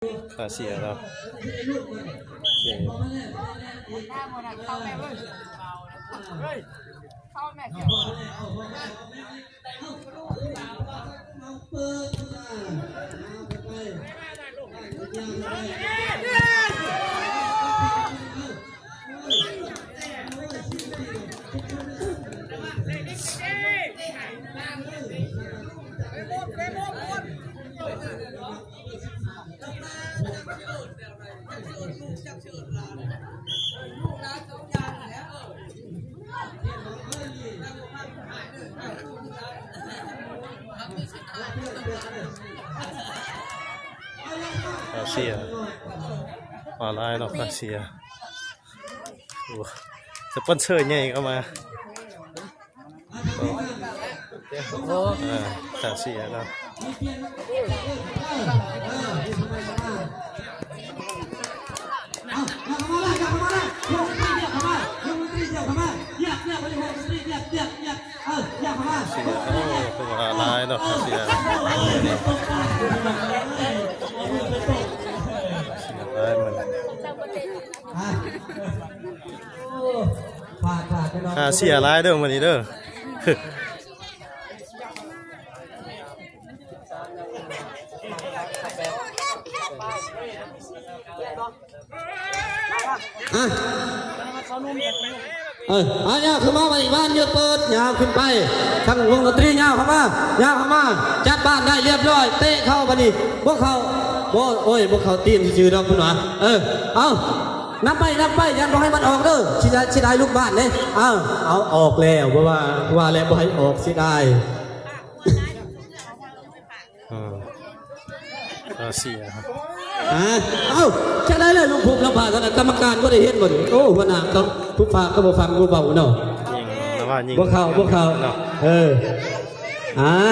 ກາເຊຍເນາະ ໂອເຄ. ກາເຊຍ ປາຫຼາຍເນາະ ກາເຊຍ. ໂອ້ ສະປອນເຊີໃຫຍ່ເຂົ້າມາ. ໂອ້ ເອີ ກາເຊຍເນາະ. ເຊຍ ໂອ້ ເພິ່ນວ່າຫຼາຍເນາະ ກາເຊຍ ເຊຍຫຼາຍມັນ. ກາເຊຍຫຼາຍເດີມື້ນີ້ເດີ. ອ່ະ ເອີ ອ່ະ ຍາວຂຶ້ນມາບັດນີ້ ບ້ານຢຸດເປີດ ຍາວຂຶ້ນໄປ ທາງວົງດົນຕີຍາວເຂົ້າມາ ຍາວເຂົ້າມາ ຈັບບ້ານໄດ້ລຽບລ້ອຍ ເຕະເຂົ້າບັດນີ້ ບໍ່ເຂົ້າ ບໍ່ ໂອ້ຍ ບໍ່ເຂົ້າຕີນຊື່ໆດອກເພິ່ນວ່າ. ເອີ ເອົາ ນຳໄປ ນຳໄປ ຢ້ານບໍ່ໃຫ້ມັນອອກເດີ ຊິໄດ້ ຊິໄດ້ລູກບ້ານເດ້. ເອົາ ເອົາ ອອກແລ້ວ ບໍ່ວ່າ ວ່າແລ້ວບໍ່ໃຫ້ອອກ ເສຍດາຍ. ເອີ ກາເຊຍ ອ່າ ເອົ້າ ຈະໄດ້ແລ້ວ ລູກພຸບລະພາດ ກຳມະການບໍ່ໄດ້ເຫັນບໍ່ນີ້? ໂອ້ ຫົວໜ້າຕ້ອງຜູ້ພາກກໍບໍ່ຟັງຜູ້ເວົ້າເນາະ. ຍິງລະວ່າຍິງ ບໍ່ເຂົ້າ ບໍ່ເຂົ້າເນາະ. ເອີ ອ່າ.